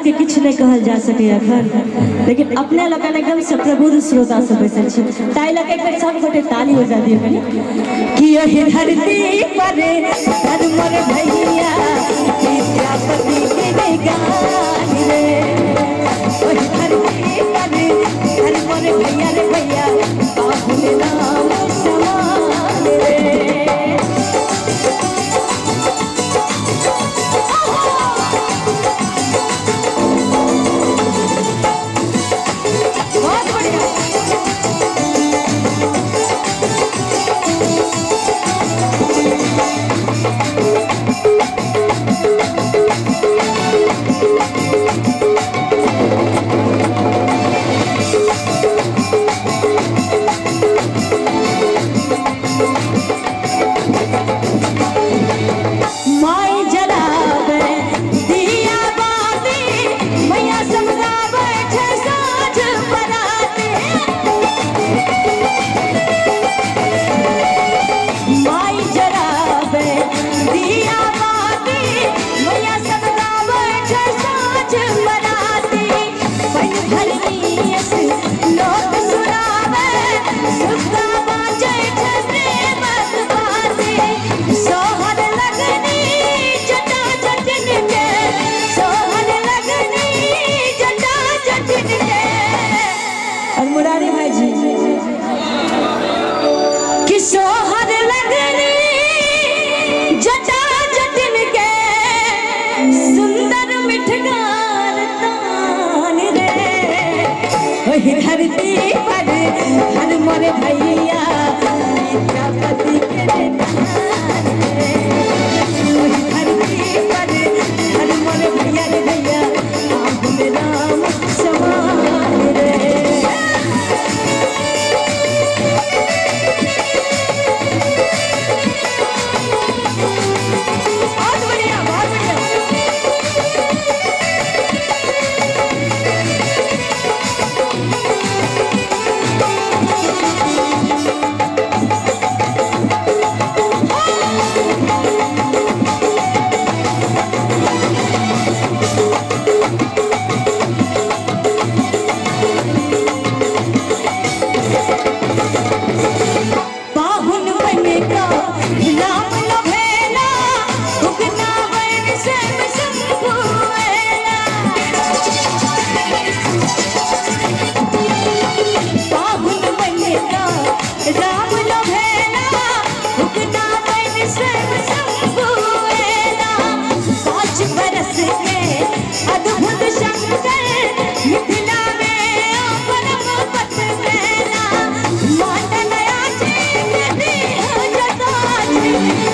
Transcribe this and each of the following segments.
सबके किछु नहि कहल जा सकैए एखन, लेकिन अपने लोकनि एकदम से प्रबुद्ध श्रोता सब बैसल छी, ताहि लऽ कऽ एक बेर सब गोटे ताली बजा दियौ कनि। कि ओहि धरती पर हर मोर भैया विद्यापति के गान रे, ओहि धरती पर हर मोर भैया रे भैया बाबुल राम समान रे। बहुत बढ़िया। माई जलावे दिया बाती, मैया सब गावे छे साँझ पराती। माई जलावे दिया बाती, मैया सब गावे छे साँझ पराती। पन भरनी लोक सुनावे, सुखा बाजै छे प्रेमक बाती। सोहर लगनी जटा जटिन के, सोहर लगनी जटा जटिन के। और मुरारी भाई जी कि सोहर लगनी जटा जटिन के, सुंदर मिठगार तान रे। ओहि धरती पर हर मोर भैया विद्यापति के गान रे, ओहि धरती पर हर मोर भैया रे भैया बाबुल राम समान रे। बहुत बढ़िया, बहुत बढ़िया। पाहुन बन का राम लभेला, उगना बन से शंभु एला। पाहुन बन का राम लभेला, उगना बन से शंभु एला। 5 बरस के अद्भुत शंकर, मिथिला में परम पथ मेला। माट नया चीख देह जता छै,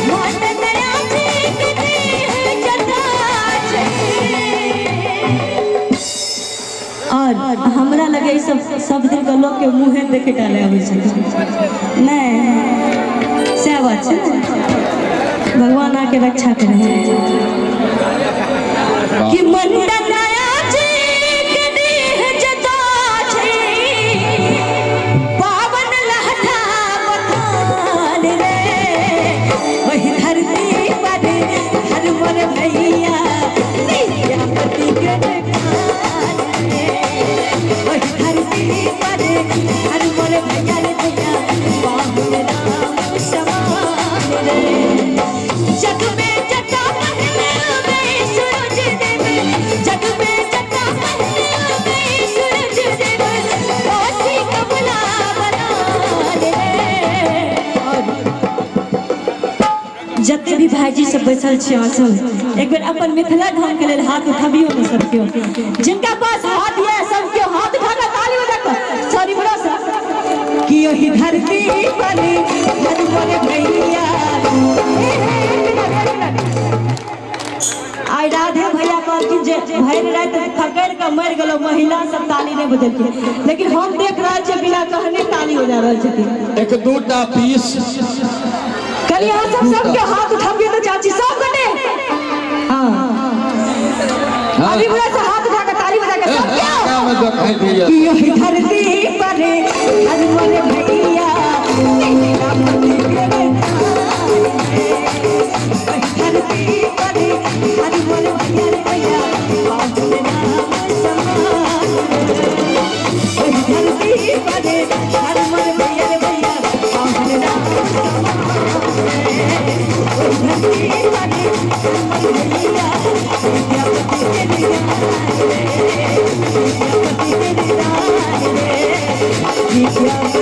माट नया चीख देह जता छै। और हमरा लगे ई सब सब दिन के लोग के मुँहे देखे डाले अबै छै नहीं, सएह बात छै ने। भगवान आके रक्षा करे कि मंडन नया चीख देह जता छै, पावन लहठा बथान रे। ओहि धरती पर हर मोर भैया विद्यापति के गान रे, ओहि धरती पर हर मोर भैया रे भैया बाबुल राम समान रे। जग में जटा पहले सूरज देव, जग में जटा पहले सूरज देव, कोसी कमला बना रे। और जते भी भाईजी सब बैसल छी अहाँ सब एक बेर अपन मिथिला धाम के लेल हाथ उठाबियो ने सब केओ, जिनका पास हाथ ये सब केओ हाथ उठा के ताली बजा के सॉरी बड़ा सा कि ओहि धरती पर हर मोर भैया। आइ राधे भैया कहलखिन जे भरि राति थकड़ि कऽ मरि गेलहुँ, महिला सब ताली नहि बजेलखिन, लेकिन हम देख रहल छियै बिना कहने ताली बजा रहल छथिन। एक दूटा पीस कनि अहाँ सब सबके हाथ उठाबियौ तऽ चाची सब गोटे। हाँ। अभी बुरा से हाथ उठा के ताली बजा के सब क्यों? में देखाई दिया। कि ओहि धरती पर हर मोर भैया विद्यापति के गान रे, ओहि धरती पर हर मोर भैया रे भैया बाबुल राम ओहि धरती पर जन्मल भैया विद्यापति के निदान रे, विद्यापति के निदान रे, विद्यापति।